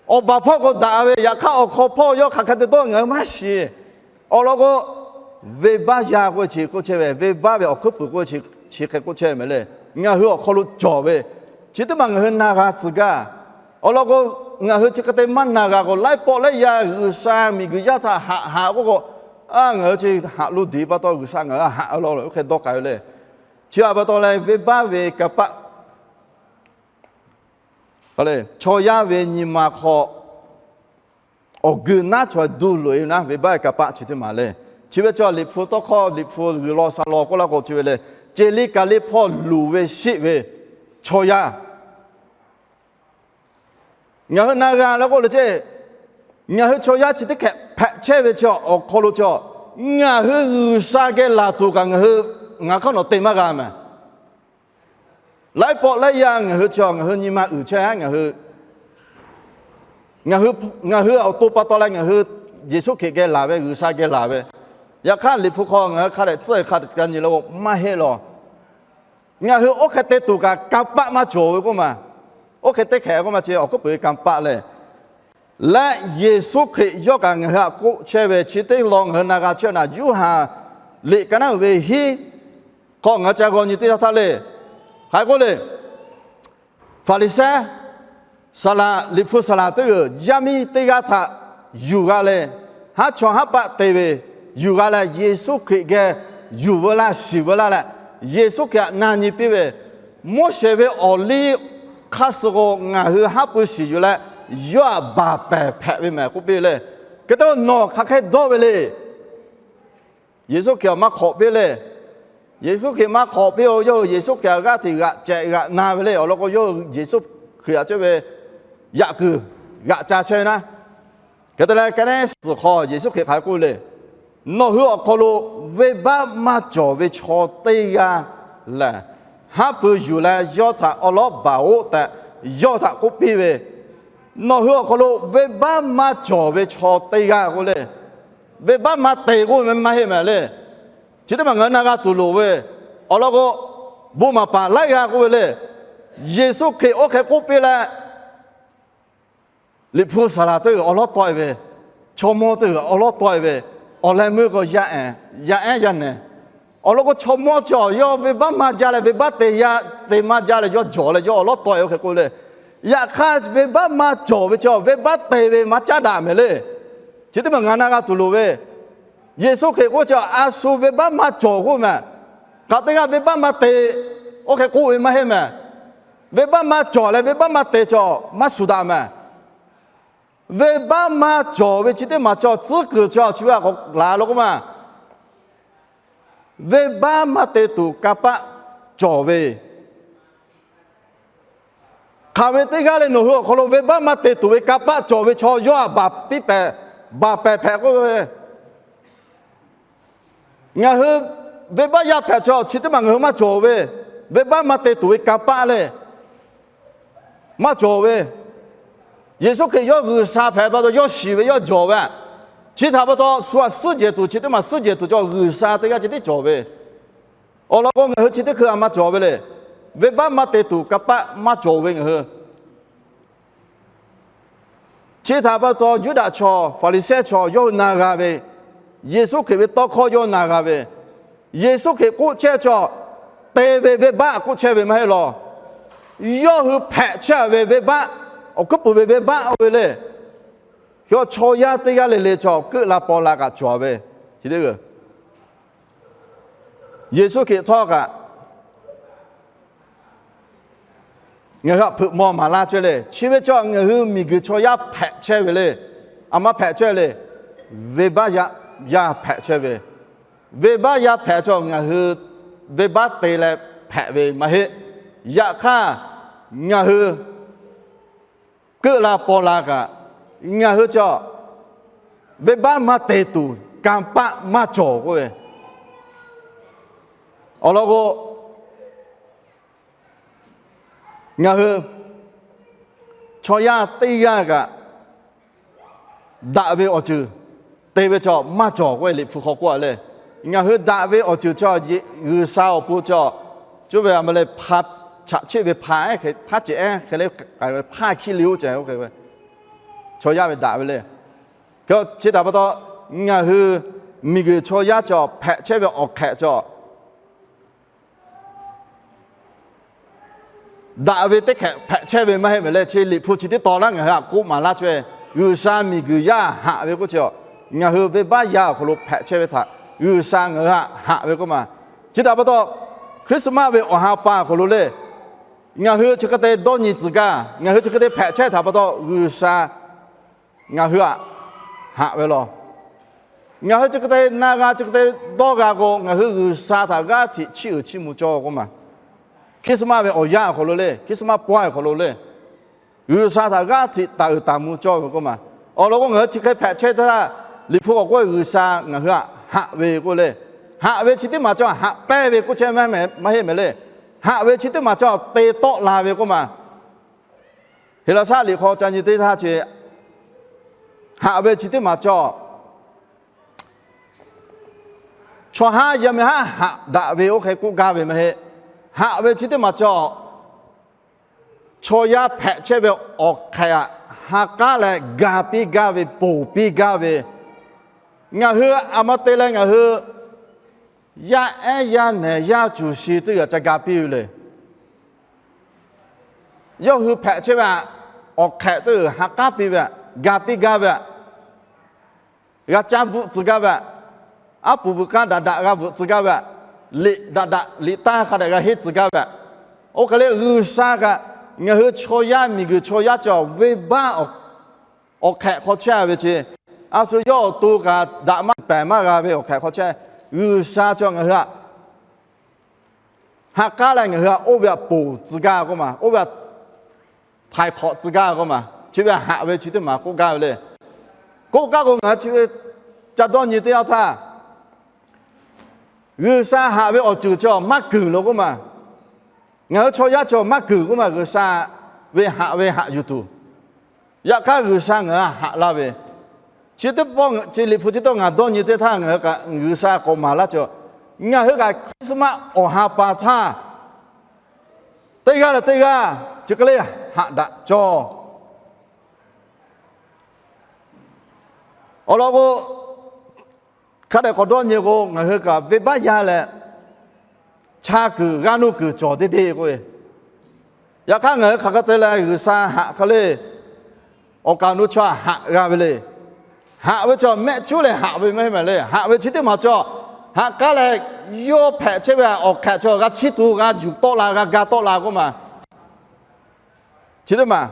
Awˬ baˬ hpawˇ k'o daꞈ ve, yaꞈ hk'aˇ awˬ hk'aw hpawˇ yawˇ hk'aˬ hk'e te dawˇ ngaˬ hui maˇ shiˍ. Awˬ lawn k'o, venˇbaˆ yaˇ k'oˆ ve chi k'oˆ chehˇ ve, venˇbaˆ ve awˬ hkuiˉ puiˍ k'oˆ ve chi hk'e k'oˆ chehˇ mehˍ le. Ngaˬ hui awˬ hk'aw lo cawˬ ve chi teˇ maˬ ngaˬ hui na g'a tcuh gaˇ. Awˬ lawn k'o, ngaˬ hui chi hk'e te maˇ na g'a k'o, laiˉ pawˆ laiˉ yaˇ G'uiˬsha miˬguiˬ yaˇ htaꞈ haꞈ haꞈ k'oˆ k'o, a, ngaˬ hui chi haꞈ lo diˍ pa taw G'uiˬsha ngaˬ hui haꞈ law lo oˇ hk'e dawˇ k'ai ve le. Chi a pa taw leh, venˇbaˆ ve kanˇ paˆ chaw yaˇ ve nyi ma hk'aw awˬ geu naˉ chaw duˬ loꞈ e ve naˉ, venˇbaˆ ve kanˇ paˆ chi teˇ maˬ le. Chi ve chaw Liꞈ hpu tawˇ hkawˇ, Liꞈ hpu g'uiˬ law sha law k'oˆ laˇ k'o, chi ve le, ceˬ le kaˬ le hpawˇ luˬ ve sheˆ ve chaw yaˇ ngaˬ hui na g'a leh k'oˆ le ceˇ, ngaˬ hui chaw yaˇ chi teˇ hkehꞈ hpehꞈ chehˇ ve chi awˬ hk'aw lo chaw, ngaˬ hui G'uiˬsha geh laˬ tuˬ kaꞈ ngaˬ hui ngaˬ hk'aˇ nawˬ te maˇ g'a mehˍ. Laiˉ pawˆ laiˉ yaˇ ngaˬ hui chi ngaˬ hui nyi ma uiˍ chehˇ, ngaˬ hui, ngaˬ hui awˬ to pa taw leh ngaˬ hui Yeˍsuˆ Hkriꞈ geh laˬ ve, G'uiˬsha geh laˬ ve. Yaꞈ hk'aˇ, Liꞈ hpu hk'aw ngaˬ hui hk'a dehꞈ tcuhˉ hk'a dehꞈ nyi leh k'o maˇ heˆ law. Ngaˬ hui oˇ hk'e te tuˬ kaꞈ kanˇ paˆ maˇ cawˬ ve k'oˆ ma. Oˇ hk'e teˇ hkehꞈ k'oˆ ma chi awˬ hkuiˉ puiˍ ve kanˇ paˆ lehˬ, leh Yeˍsuˆ Hkriꞈ yawˇ kaꞈ ngaˬ hui htaꞈ k'oˆ chehˇ ve chi teˇ lawn ngaˬ hui na g'a chehˇ na, Yoˇhanˬ liꞈ ka naˉ uiˍ ve hiˉ hk'aw ngaˬ hui ca g'aw nyi teˇ yanˇ htaˇ le, hk'aˬ hk'e k'oˆ le, Hpaˍriˍsehˇ saˍ laꞈ, Liꞈ hpu saˍ laꞈ teˇ g'uiˬ yaˇ miˇ teˇ g'aˇ htaꞈ yuˬ g'a leh, haˉ chawˇ haˉ paˆ te ve yuˬ g'a leh, Yeˍsuˆ Hkriꞈ geh yuˬ veu laˇ, shiˍ veu laˇ leh, Yeˍsuˆ Hkriꞈ htaꞈ na nyi piˇ ve, Moˉseˍ ve awˬ liˇ hk'aˇ suh k'o ngaˬ hui haˉ pui shiˍ yuˬ leh, yawˇ htaꞈ baˬ pehˍ hpehꞈ ve mehˍ k'oˆ piˇ le. Hk'e te nawˬ hk'aˬ hk'e dawˇ ve le. Yeˍsuˆ Hkriꞈ awˬ maˇ hk'awꞈ piˇ le. Yeˍsuˆ Hkriꞈ maˇ hk'awꞈ piˇ-oˬ. Yawˇ hui Yeˍsuˆ Hkriꞈ htaꞈ g'aˇ hteꞈ g'aꞈ cehꞈ g'aꞈ na ve le. Awˬ lawn k'o, yawˇ hui Yeˍsuˆ Hkriꞈ htaꞈ cawˇ ve yaꞈ kuiˬ g'aꞈ ca chehˇ ve naˉ. Hk'e te leh, ka neˉ suhˍ hk'aw Yeˍsuˆ Hkriꞈ hk'aˬ hk'e k'oˆ le, Nawˬ hui awˬ hk'aw lo venˇbaˆ maˇ cawˬ ve chaw teˇ g'aˇ lehˬ, haˉ pui yuˬ leh yawˇ htaꞈ awˉ lawˉ baˬ-oˆ tehꞈ yawˇ htaꞈ k'oˆ piˇ ve. Nawˬ hui awˬ hk'aw lo venˇbaˆ maˇ cawˬ ve chaw teˇ g'aˇ k'oˆ le, venˇbaˆ maˇ te k'oˆ ve maˇ heˆ mehˍ le. Chi teˇ maˬ ngaˬ hui na g'a tuˬ loˍ ve, awˬ lawn k'o, bon maˍ paˍ laiˉ g'aˇ k'oˆ ve le, Yeˍsuˆ Hkriꞈ oˇ hk'e k'oˆ piˇ leh, Liꞈ hpu saˍ laˍ teˇ g'uiˬ awˉ lawˉ tawˆ-e ve, chaw mawˇ teˇ g'uiˬ awˉ lawˉ tawˆ-e ve, awˬ leh meuˇ k'o yaˇ ehˉ yaˇ nehˬ. Awˬ lawn k'o, chaw mawˇ chi yawˇ venˇbaˆ maˇ jaˇ leh, venˇbaˆ te yaˇ te maˇ jaˇ leh yawˇ jawˬ leh yawˇ awˬ lawˉ tawˆ-e oˇ hk'e k'oˆ le. Yaꞈ hk'aˇ, venˇbaˆ maˇ cawˬ ve chi venˇbaˆ te ve maˇ caˉ daꞈ mehˍ le. Chi teˇ maˬ ngaˬ na g'a tuˬ loˍ ve, Yeˍsuˆ Hkriꞈ k'oˆ chi a shu venˇbaˆ maˇ cawˬ k'oˆ mehˍ. Hk'aˬ teˇ g'aˇ venˇbaˆ maˇ te oˇ hk'e k'oˆ ve maˇ heˆ mehˍ. Venˇbaˆ maˇ cawˬ leh venˇbaˆ maˇ te chi maˇ shuˍ daꞈ mehˍ. Venˇbaˆ maˇ cawˬ ve chi teˇ maˬ chi tcuhˉ kuiˬ chi chi ve a k'aw laˬ lo k'oˆ ma, venˇbaˆ maˇ te tuˬ kanˇ paˆ cawˬ ve. Hk'aˬ ve teˇ g'aˇ le, nawˬ hui awˬ hk'aw lo venˇbaˆ maˇ te tuˬ ve kanˇ paˆ cawˬ ve chaw yawˇ htaꞈ baˬ piˇ pehˍ, baˬ pehˍ hpehꞈ k'oˆ ve, ngaˬ hui venˇbaˆ yaˇ hpehꞈ chaw chi teˇ maˬ ngaˬ hui maˇ cawˬ ve, venˇbaˆ maˇ te tuˬ ve kanˇ paˆ le maˇ cawˬ ve. Yeˍsuˆ Hkriꞈ yawˇ G'uiˬsha hpehꞈ pa taw, yawˇ shiˍ ve yawˇ jawˬ ve htaꞈ, chi htaꞈ pa taw shu htaꞈ suhˉ jehˬ tuˬ, chi teˇ maˬ suhˉ jehˬ tuˬ chaw G'uiˬsha teˇ g'aˇ ceh tiˉ cawˬ ve. Awˬ lawn k'o, ngaˬ hui chi teˇ hkui a maˇ cawˬ ve le. Venˇbaˆ maˇ te tuˬ kanˇ paˆ maˇ cawˬ ve ngaˬ hui. Chi htaꞈ pa taw, Yuˇdaꞈ chaw, Hpaˍriˍsehˇ chaw yawˇ hui na g'a ve, Yeˍsuˆ Hkriꞈ ve tawˇ hkawˇ yawˇ hui na g'a ve, Yeˍsuˆ Hkriꞈ k'oˆ chehˇ chaw te ve venˇbaˆ k'oˆ chehˇ ve maˇ heˆ law. Yawˇ hui hpehꞈ chehˇ ve venˇbaˆ, awˬ hkuiˉ puiˍ ve venˇbaˆ oˇ ve le. Chaw yaˇ teˇ g'aˇ le le chaw keuˆ la paw la kaꞈ cawˬ ve, chi teˇ g'uiˬ Yeˍsuˆ Hkriꞈ htawˇ kaꞈ ngaˬ hui htaꞈ hpeuꞈ maw maˍ laˇ chehˇ le. Chi ve chaw ngaˬ hui miˬguiˬ chaw yaˇ hpehꞈ chehˇ ve le. A maˇ hpehꞈ chehˇ le. Venˇbaˆ yaˇ hpehꞈ chehˇ ve, venˇbaˆ yaˇ hpehꞈ chaw ngaˬ hui venˇbaˆ te leh hpehꞈ ve maˇ heˆ. Yaꞈ hk'aˇ, ngaˬ hui keuˆ la paw la kaꞈ, ngaˬ hui chaw venˇbaˆ maˇ te tuˬ kanˇ paˆ maˇ cawˬ k'oˆ ve. Awˬ lawn k'o, ngaˬ hui chaw yaˇ teˇ g'aˇ kaꞈ daꞈ ve awˬ ceuˬ te ve chaw maˇ cawˬ k'oˆ ve Liꞈ hpu hk'aw k'oˆ a le. Ngaˬ hui daꞈ ve awˬ ceuˬ chaw G'uiˬsha awˬ pon chaw cuˇ ve a ma le, hpaˇ chaꞈ cheˆ ve hpaˇ ehˉ hk'e hpaˇ cehˬ ehˉ hk'e le, hpaˇ hkiˇ le oˇ ceh oˇ hk'e ve chaw yaˇ ve daꞈ ve le. Chi htaꞈ pa taw, ngaˬ hui miˬguiˬ chaw yaˇ chaw hpehꞈ chehˇ ve awˬ hk'ehꞈ chaw daꞈ ve teˇ hkehꞈ hpehꞈ chehˇ ve maˇ heˆ mehˍ le. Chi Liꞈ hpu chi tiˉ taw laˇ ngaˬ hui htaꞈ k'oˆ maˍ laˇ chehˇ ve, G'uiˬsha miˬguiˬ yaˇ haꞈ ve k'oˆ chi, ngaˬ hui venˇbaˆ yaˇ awˬ hk'aw lo hpehꞈ chehˇ ve htaꞈ G'uiˬsha ngaˬ hui htaꞈ haꞈ ve k'oˆ ma. Chi htaꞈ pa taw, Christmas ve awˬ ha pa awˬ hk'aw lo le, ngaˬ hui chi hk'e te dawˇ nyi tcuh gaˇ, ngaˬ hui chi hk'e te hpehꞈ chehˇ htaꞈ pa taw G'uiˬsha ngaˬ hui htaꞈ haꞈ ve law. Ngaˬ hui chi hk'e te na g'a, chi hk'e te dawˇ g'a k'o, ngaˬ hui G'uiˬsha htaꞈ g'aˇ hteꞈ chiˇ uiˍ chiˇ mvuh cawˇ k'oˆ ma. Christmas ve awˬ yanˇ awˬ hk'aw lo le, Christmas pawehˇ awˬ hk'aw lo le, G'uiˬsha htaꞈ g'aˇ hteꞈ taˍ uiˍ taˍ mvuh cawˇ ve k'oˆ ma. Awˬ lawn k'o, ngaˬ hui chi hk'e hpehꞈ chehˇ htaˇ, Liꞈ hpu k'awꞈ k'oˆ ve G'uiˬsha ngaˬ hui htaꞈ haꞈ ve k'oˆ le. Haꞈ ve chi teˇ maˬ chaw haꞈ pehnˇ ve k'oˆ chehˇ maˇ heˆ mehˍ le. Haꞈ ve chi teˇ maˬ chaw te tawˆ la ve k'oˆ ma. Heˍlaˍsaˆ liꞈ hk'aw ca nyi teˇ htaˇ chi, haꞈ ve chi teˇ maˬ chaw chaw haˉ yaˇ miˇ haˉ haꞈ daꞈ ve oˇ hk'e k'oˆ gaˇ ve maˇ heˆ. Haꞈ ve chi teˇ maˬ chaw chaw yaˇ hpehꞈ chehˇ ve awˬ hk'ehꞈ htaꞈ ha k'aˉ leh ga piˇ gaˇ ve, ponˬ piˇ gaˇ ve, ngaˬ hui a ma te leh ngaˬ hui yaˇ ehˉ yaˇ nehˬ yaˇ cuˬ shi teˇ g'aˇ ca ga piˇ ve le. Yawˇ hui hpehꞈ chehˇ ve awˬ hk'ehꞈ teˇ g'aˇ ha k'aˉ piˇ ve, ga piˇ gaˇ ve, g'a caˇ bvuhꞈ tcuh gaˇ ve, aˉ puˍ vuiˬ k'aˇ daꞈ daꞈ g'a bvuhꞈ tcuh gaˇ ve, liꞈ daꞈ daꞈ liꞈ taˇ hk'a dehꞈ g'a henˇ tcuh gaˇ ve, oˇ hk'e le G'uiˬsha kaꞈ ngaˬ hui chaw yaˇ miˬguiˬ chaw yaˇ cawˬ venˇbaˆ awˬ hk'ehꞈ hk'aw chehˇ ve chi, a shu yawˇ awˬ to kaꞈ daꞈ maˇ pehˍ maˇ g'a ve awˬ hk'ehꞈ hk'aw chehˇ, G'uiˬsha chaw ngaˬ hui htaꞈ Ha k'aˉ leh ngaˬ hui htaꞈ oˇ ve htaꞈ ponˬ tcuh gaˇ k'oˆ ma, oˇ ve htaꞈ htaiˍ hk'awꞈ tcuh gaˇ k'oˆ ma, chi ve htaꞈ haꞈ ve chi teˇ maˬ k'oˆ gaˇ ve le. K'oˆ kaˇ k'o ngaˬ hui chi ve ca dawˇ nyi teˇ yanˇ htaˇ, G'uiˬsha haꞈ ve awˬ ceuˬ chi maˇ keunˍ lo k'oˆ ma. Ngaˬ hui chaw yaˇ chi maˇ keunˍ k'oˆ ma, G'uiˬsha ve haꞈ ve haꞈ yuˬ tuˬ. Yaꞈ hk'aˇ G'uiˬsha ngaˬ hui haꞈ laˇ ve, chi teˇ pawˆ chi Liꞈ hpu chi teˇ ngaˬ dawˇ nyi teˇ htaˇ ngaˬ hui kaꞈ G'uiˬsha k'awꞈ maˍ laˇ cawˬ. Ngaˬ hui kaꞈ Christmas awˬ ha pa htaˇ, teˇ g'aˇ leh teˇ g'aˇ chi hk'e le haꞈ daꞈ cawˬ. Awˬ lawn k'o, hk'a dehꞈ k'awꞈ dawˇ nyi k'o, ngaˬ hui kaꞈ venˇbaˆ yaˇ leh chaˇ kuiˬ g'aˇ nuˇ kuiˬ cawˬ teˇ teˇ k'oˆ ve, yaꞈ hk'aˇ ngaˬ hui hk'aˬ hk'e te leh G'uiˬsha haꞈ hk'e le, awˬ kaˍ awˬ nu chaw haꞈ g'a ve le. Haꞈ ve chaw mehˆ cuˉ leh haꞈ ve maˇ heˆ mehˍ le. Haꞈ ve chi teˇ maˬ cawˬ, haꞈ k'aˉ leh yawˇ hpehꞈ chehˇ ve awˬ hk'ehꞈ chaw g'a chiˇ tuˬ g'a yuˬ tawˆ la g'a ga tawˆ la k'oˆ ma. Chi teˇ maˬ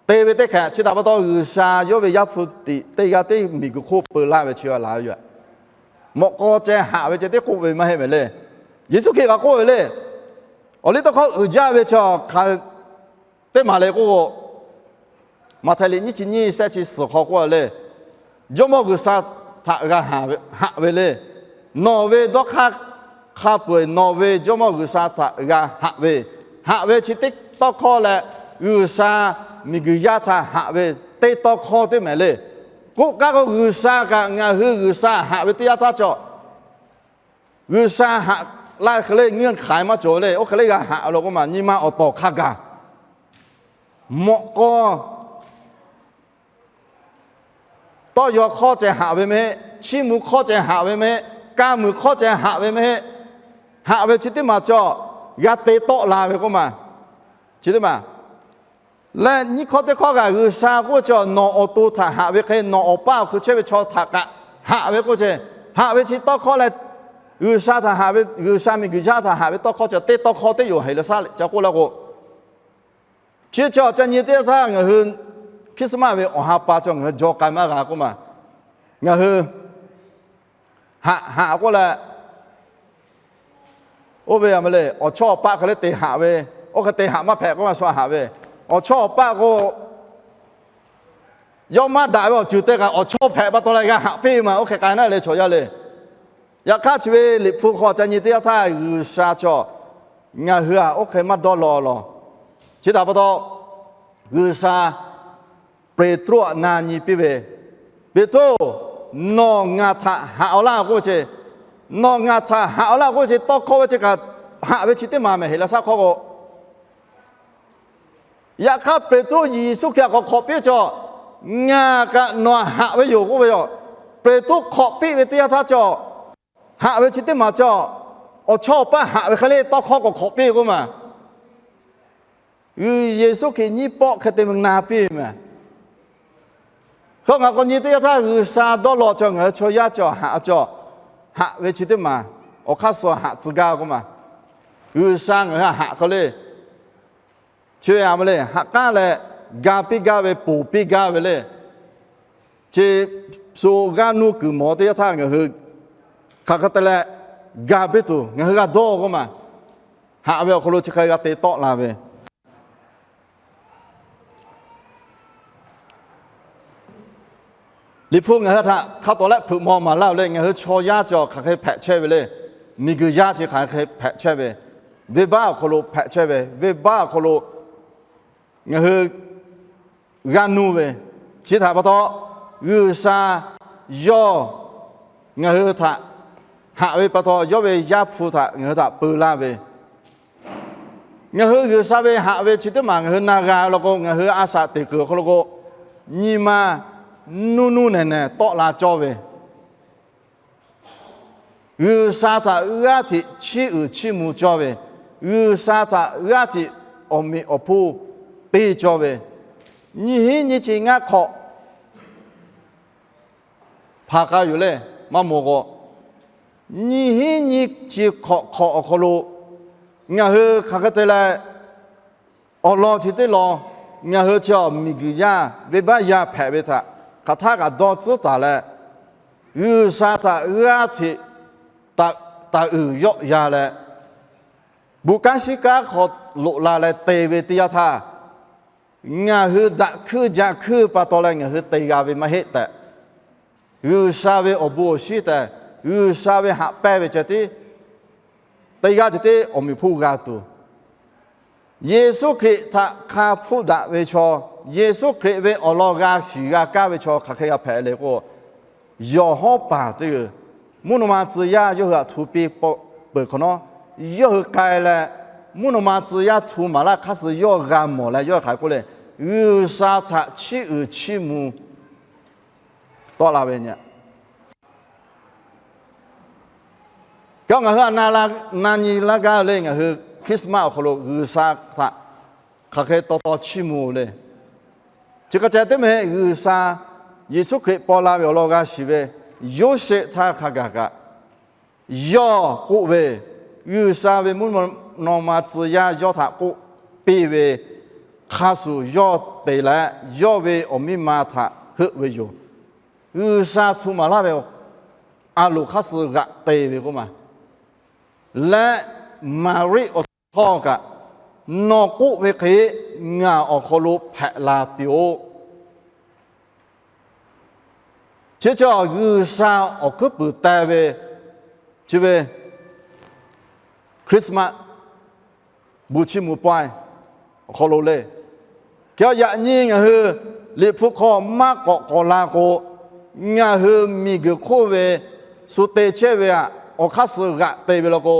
te ve teˇ hk'ehꞈ chi htaꞈ pa taw G'uiˬsha yawˇ ve Yaˇ hpu tiꞈ teˇ g'aˇ teˇ miˬguiˬ hk'oˆ peu laˇ ve chi a laˬ ve yoˬ. Mawꞈ k'aw ceh haꞈ ve ceh teˇ k'oˆ ve maˇ heˆ mehˍ le. Yeˍsuˆ Hkriꞈ kaꞈ k'oˆ ve le. Awˬ liˇ tawˇ hkawˇ uiˍ jaˇ ve chi hk'aˬ teˇ maˬ le k'oˆ k'o, Maꞈhtehˍ liꞈ nyiˇ chi nyiˇ shehˆ chi suhˍ hk'aw k'oˆ a le, Jawˇmawˇ G'uiˬsha htaꞈ g'a haꞈ ve le. Nawˬ ve dawˇ hk'aˇ hk'a peu-eˬ nawˬ ve Jawˇmawˇ G'uiˬsha htaꞈ g'a haꞈ ve, haꞈ ve chi teˇ tawˇ hkawˇ leh G'uiˬsha miˬguiˬ yaˇ htaꞈ haꞈ ve teˇ tawˇ hkawˇ teˇ mehˍ le. K'oˆ kaˇ k'o G'uiˬsha kaꞈ ngaˬ hui G'uiˬsha haꞈ ve teˇ yanˇ htaˇ cawˬ, G'uiˬsha haꞈ laˇ hk'e le เงื่อนไข maˇ cawˬ ve le. Oˇ hk'e le g'a haꞈ lo k'oˆ ma, nyi ma awˬ tawˍ hk'a gaˬ, mawꞈ k'aw tawˇ yaw hk'awˇ ceh haꞈ ve mehˍ, chiˇ mvuh hk'awˇ ceh haꞈ ve mehˍ, ka muiˬ hk'awˇ ceh haꞈ ve mehˍ. Haꞈ ve chi teˇ maˬ cawˬ, g'a te tawˆ la ve k'oˆ ma. Chi teˇ maˬ leh nyiˇ hkawˇ teˇ hkawˇ kaꞈ G'uiˬsha k'oˆ ve cawˬ, nawˬ awˬ to htaꞈ haꞈ ve hk'e nawˬ awˬ paˇ awˬ hkui chehˇ ve chaw htaꞈ kaꞈ haꞈ ve k'oˆ ve ceh. Haꞈ ve chi tawˇ hkawˇ leh G'uiˬsha htaꞈ haꞈ ve, G'uiˬsha miˬguiˬ yaˇ htaꞈ haꞈ ve tawˇ hkawˇ cawˬ teˇ tawˇ hkawˇ teˇ yoˬ heˍ le saˉ leh ca k'oˆ laˇ k'o, chi cawˬ ca nyi teˇ htaˇ ngaˬ hui Christmas ve awˬ ha pa cawˬ ngaˬ hui jaw k'ai maˇ g'a k'oˆ ma. Ngaˬ hui haꞈ haꞈ k'oˆ leh, oˇ ve a ma le awˬ chawˇ awˬ paˆ hk'e le te haꞈ ve, oˇ hk'e te haꞈ maˇ hpehꞈ k'oˆ ma shu haꞈ ve, awˬ chawˇ awˬ paˆ k'o yawˇ maˇ daꞈ ve awˬ ceuˬ te kaꞈ awˬ chawˇ hpehꞈ pa taw leh g'a haꞈ piˇ ve ma. Oˇ hk'e k'ai naˉ le chaw yaˇ le. Yaꞈ hk'aˇ chi ve Liꞈ hpu hk'aw ca nyi teˇ yanˇ htaˇ G'uiˬsha cawˬ, ngaˬ hui a oˇ hk'e maˇ dawˇ law law. Chi htaꞈ pa taw G'uiˬsha Peˍtruˆ htaꞈ na nyi piˇ ve, Peˍtruˆ, nawˬ ngaˬ htaꞈ haꞈ-aw laˇ k'oˆ ve ceh, nawˬ ngaˬ htaꞈ haꞈ-aw laˇ k'oˆ ve ceh tawˇ hkawˇ ve ceh kaꞈ haꞈ ve chi teˇ maˬ mehˍ heˍ la saˉ hkawˇ k'o, yaꞈ hk'aˇ Peˍtruˆ Yeˍsuˆ Hkriꞈ htaꞈ k'awꞈ hk'awꞈ piˇ cawˬ, ngaˬ kaꞈ nawˬ htaꞈ haꞈ ve yoˬ k'oˆ ve yoˬ. Peˍtruˆ hk'awꞈ piˇ ve teˇ yanˇ htaˇ cawˬ, haꞈ ve chi teˇ maˬ cawˬ, awˬ chawˇ awˬ paˆ haꞈ ve hk'e le tawˇ hkawˇ k'awꞈ hk'awꞈ piˇ k'oˆ ma. G'uiˬ Yeˍsuˆ Hkriꞈ nyiˇ pawˆ hk'e te mvuh na piˇ ve mehˍ. Hk'e ngaˬ k'awꞈ nyi teˇ yanˇ htaˇ G'uiˬsha dawˇ law cawˬ ngaˬ hui chaw yaˇ cawˬ haꞈ cawˬ, haꞈ ve chi teˇ maˬ awˬ hk'aˇ suh haꞈ tcuh gaˇ k'oˆ ma. G'uiˬsha ngaˬ hui haꞈ hk'e le, chi ve a ma le haꞈ k'aˉ leh ga piˇ gaˇ ve ponˬ piˇ gaˇ ve le. Chi shu g'aˇ nuˇ kuiˬ mawˬ teˇ yanˇ htaˇ ngaˬ hui hk'aˬ hk'e te leh ga piˇ tuˬ ngaˬ hui g'a dawˇ k'oˆ ma. Haꞈ ve awˬ hk'aw lo chi hk'e g'a te tawˆ la ve Liꞈ hpu ngaˬ hui htaꞈ hk'a tawˍ lehˆ hpeuꞈ maw maˍ laˇ ve le. Ngaˬ hui chaw yaˇ cawˬ hk'aˬ hk'e hpehꞈ chehˇ ve le. Miˬguiˬ yaˇ chi hk'aˬ hk'e hpehꞈ chehˇ ve, venˇbaˆ awˬ hk'aw lo hpehꞈ chehˇ ve, venˇbaˆ awˬ hk'aw lo ngaˬ hui g'a nuˇ ve, chi htaꞈ pa taw G'uiˬsha yawˇ ngaˬ hui htaꞈ haꞈ ve pa taw, yawˇ ve Yaˇ hpu htaꞈ ngaˬ hui htaꞈ peu laˇ ve, ngaˬ hui G'uiˬsha ve haꞈ ve chi teˇ maˬ ngaˬ hui na g'a law k'o, ngaˬ hui a shaꞈ teꞈ kuiˬ awˬ hk'aw lo k'o, nyi ma nuˇ nuˇ nehˬ nehˬ tawˆ la cawˇ ve, G'uiˬsha htaꞈ g'aˇ hteꞈ chiˇ uiˍ chiˇ mvuh cawˇ ve, G'uiˬsha htaꞈ g'aˇ hteꞈ awˬ meꞈ awˬ hponˇ piˇ cawˇ ve, nyiˇ hinˉ nyiˇ chi ngaˇ hk'awꞈ hpaˍ k'a yuˬ le, maˇ moˍ k'o, nyiˇ hinˉ nyiˇ chi hk'awꞈ hk'awꞈ awˬ hk'aw lo ngaˬ hui hk'aˬ hk'e te leh awˬ lawn chi teˇ lawn ngaˬ hui chi awˬ miˬguiˬ yaˇ venˇbaˆ yaˇ hpehꞈ ve htaꞈ hk'aˬ htaˇ kaꞈ dawˇ tcuhˉ taˍ leh, G'uiˬsha htaꞈ g'aˇ hteꞈ taˍ uiˍ yawˆ yan leh, Bon kanˉ shinˉ kanˉ hk'aw loꞈ la leh te ve teˇ yanˇ htaˇ, ngaˬ hui daꞈ hkuiˇ jaˇ hkuiˇ pa taw leh ngaˬ hui te g'a ve maˇ heˆ tehꞈ, G'uiˬsha ve awˬ bon awˬ shinˉ tehꞈ, G'uiˬsha ve haꞈ pehnˇ ve ceh tiˉ, teˇ g'aˇ ceh tiˉ awˬ meꞈ hponˇ g'a tuˬ, Yeˍsuˆ Hkriꞈ htaꞈ hk'a hpfuhˆ daꞈ ve chaw, Yeˍsuˆ Hkriꞈ ve awˬ lawn g'a shiˍ g'a kaˇ ve chaw hk'aˬ hk'e g'a hpehꞈ le k'o, yawˬ hawˉ paˍ teˇ g'uiˬ mvuhˇ naw ma tcuh yaˇ yawˇ hui htaꞈ htu piˇ peuˬ hk'awꞈ nawˉ, yawˇ hui k'ai leh, mvuhˇ naw ma tcuh yaˇ htu maˍ laˇ hk'aˇ suh yawˇ g'a mawˬ leh yawˇ hk'aˬ hk'e k'oˆ le, G'uiˬsha htaꞈ chiˇ uiˍ chiˇ mvuh tawˆ la ve nyi. Kaꞈ ngaˬ hui a na nyi laˇ gaˇ le, ngaˬ hui Christmas awˬ hk'aw lo G'uiˬsha htaꞈ hk'aˬ hk'e taw taw chiˇ mvuh le. Chi hk'e ceh teˇ meh G'uiˬsha Yeˍsuˆ Hkriꞈ paw la ve awˬ lawn g'a shiˍ ve Yoˇsehꞈ htaˇ hk'a gaˬ kaꞈ, yawˇ k'oˆ ve, G'uiˬsha ve mvuhˇ naw ma tcuh yaˇ yawˇ htaꞈ k'oˆ piˇ ve hk'a shuˍ yawˇ te leh, yawˇ ve awˬ miˇ ma htaꞈ heuˆ ve yoˬ. G'uiˬsha htu maˍ laˇ ve a loˍ hk'aˇ suh g'aꞈ te ve k'oˆ ma. Leh Maˍriˆ awˬ to htawˇ kaꞈ, nawˬ k'oˆ ve hk'e ngaˬ awˬ hk'aw lo hpehꞈ la piˇ-oˆ. Chi chi G'uiˬsha awˬ hkuiˉ puiˍ teh ve, chi ve Christmas bon chiˇ mvuh pawehˇ awˬ hk'aw lo le. Hk'e yaꞈ nyi ngaˬ hui Liꞈ hpu hk'aw maˇ k'awꞈ k'awꞈ la k'o, ngaˬ hui miˬguiˬ hk'oˆ ve shu te chehˇ ve aꞈ, awˬ hk'aˇ suh g'aꞈ te ve law k'o,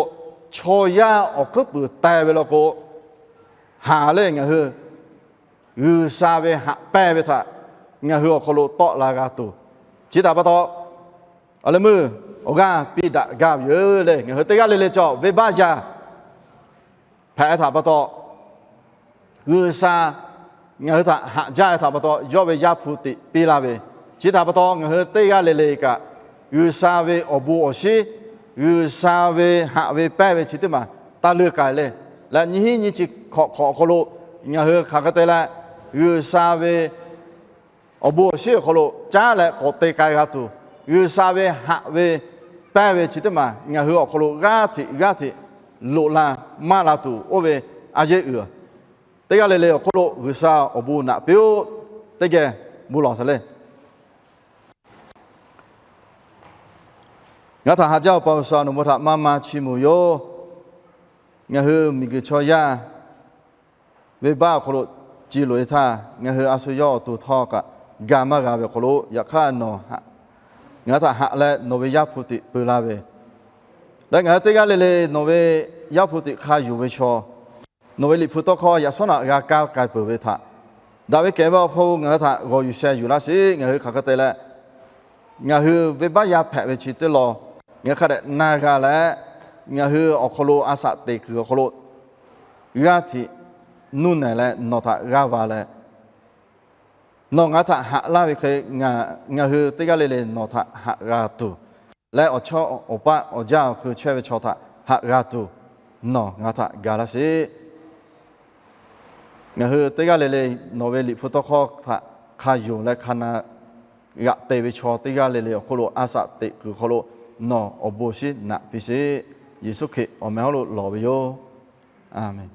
chaw yaˇ awˬ hkuiˉ puiˍ teh ve law k'o, haˍ leh ngaˬ hui G'uiˬsha ve haꞈ pehnˇ ve htaꞈ ngaˬ hui awˬ hk'aw lo tawˆ la g'a tuˬ, chi htaꞈ pa taw, awˬ leh meuˇ awˬ g'aˇ piˇ daꞈ gaˇ ve yoˬ le. Ngaˬ hui teˇ g'aˇ le le cawˬ venˇbaˆ yaˇ hpehꞈ ve htaꞈ pa taw, G'uiˬsha ngaˬ hui htaꞈ haꞈ jaˇ ve htaꞈ pa taw, yawˇ ve Yaˇ hpu tiꞈ piˇ laˇ ve, chi htaꞈ pa taw ngaˬ hui teˇ g'aˇ le le kaꞈ, G'uiˬsha ve awˬ bon awˬ shinˉ, G'uiˬsha ve haꞈ ve pehnˇ ve chi teˇ maˬ taˇ leuˇ k'ai le. Leh nyiˇ hinˉ nyiˇ chi hkawꞈ hk'awꞈ awˬ hk'aw lo ngaˬ hui hk'aˬ hk'e te leh, G'uiˬsha ve awˬ bon awˬ shinˉ awˬ hk'aw lo caˉ leh k'awꞈ te k'ai g'a tuˬ, G'uiˬsha ve haꞈ ve pehnˇ ve chi teˇ maˬ ngaˬ hui awˬ hk'aw lo g'aˇ hteꞈ g'aˇ hteꞈ loꞈ la maˇ la tuˬ oˇ ve a yeˇ uiˍ, teˇ g'aˇ le le awˬ hk'oˆ lo G'uiˬsha awˬ bon naꞈ piˇ-oˆ. Teˇ geh bon lawˬ sheˍ le. Ngaˬ htaꞈ haꞈ jaˇ-oˬ, Awˬ pa G'uiˬsha, nawˬ ma htaꞈ maˇ maˇ chiˇ mvuh yoˬ. Ngaˬ hui miˬguiˬ chaw yaˇ venˇbaˆ awˬ hk'aw lo ci loꞈ-e htaˇ, ngaˬ hui a shu yawˇ awˬ to htawˇ kaꞈ ga maˇ g'a ve awˬ hk'aw lo, yaꞈ hk'aˇ nawˬ ngaˬ hui htaꞈ haꞈ leh nawˬ ve Yaˇ hpu tiꞈ peu laˇ ve leh, ngaˬ hui teˇ g'aˇ le le nawˬ ve Yaˇ hpu tiꞈ hk'a yonˍ ve chaw, nawˬ ve Liꞈ hpu tawˇ hkawˇ yaꞈ shawˉ naꞈ g'a kaˇ k'ai peuˬ ve htaꞈ, daꞈ ve kehˬ ve Awˬ hpu ngaˬ hui htaꞈ g'awˬ yuˬ sheh yuˬ laˇ sheˍ. Ngaˬ hui hk'aˬ hk'e te leh, ngaˬ hui venˇbaˆ yaˇ hpehꞈ ve chi teˇ law, ngaˬ hui hk'a dehꞈ na g'a leh, ngaˬ hui awˬ hk'aw lo a shaꞈ teꞈ kuiˬ awˬ hk'aw lo g'aˇ hteꞈ nuˇ nehˬ leh nawˬ htaꞈ g'aˇ va leh, nawˬ ngaˬ htaꞈ haꞈ laˇ ve hk'e, ngaˬ hui teˇ g'aˇ le le nawˬ htaꞈ haꞈ g'a tuˬ, leh awˬ chawˇ awˬ paˆ awˬ jaˇ awˬ hkui chehˇ ve chaw htaꞈ haꞈ g'a tuˬ, nawˬ ngaˬ htaꞈ ga laˇ sheˍ. Ngaˬ hui teˇ g'aˇ le le nawˬ ve Liꞈ hpu tawˇ hkawˇ htaꞈ hk'a yonˍ leh hk'a na g'aꞈ te ve chaw teˇ g'aˇ le le awˬ hk'oˆ lo a shaꞈ teꞈ kuiˬ hk'aw lo nawˬ awˬ bon shinˉ naꞈ piˇ sheˍ. Yeˍsuˆ Hkriꞈ awˬ meh hawˉ lo lawˬ ve yoˬ. Aˬ menˍ.